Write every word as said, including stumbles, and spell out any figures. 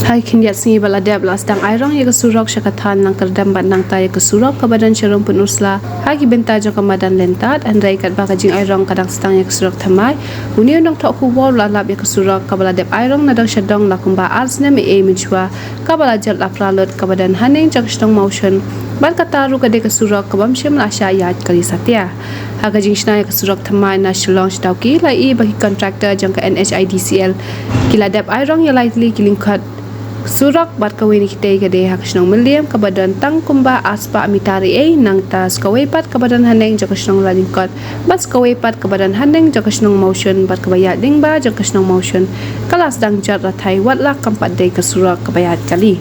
Ai khyndiat sngi ba la dep la sdang airong ïa ka surok sha ka thain Langkyrdem bad nangta ïa ka surok kaba don sha Rungpun Ursla ha ki bynta jong ka madan Lyntad, hynrei katba ka jingairong ka dang sdang ïa ka surok thymmai, une u nongthoh khubor u la lap ïa ka surok kaba la dep airong nadong shadong la kumba ar snem ei ei mynshuwa, kaba la jot la pra lut kaba don haneng jong ka shnong Mawshun bad kata ruh ka dei ka surok kabym shym la shah ïaid kali satia. Ha ka jingshna ïa ka surok thymmai na Shillong sha Dawki la i ba ki contractor jong ka N H I D C L ki la dep airong ïa lai tylli ki lyngkot surok bad kawei na kitei ka dei ha ka shnong Mylliem kaba don tang kumba ar spah mitar ei ei, nangta sa kawei pat kaba don haneng jong ka shnong Raillyngkot bad sa kawei pat kaba don haneng jong ka shnong Mawshun bad kaba ïaid lyngba jong ka shnong Mawshun ka la sdang jot rathai, wat la kam pat dei ka surok kaba ïaid kali.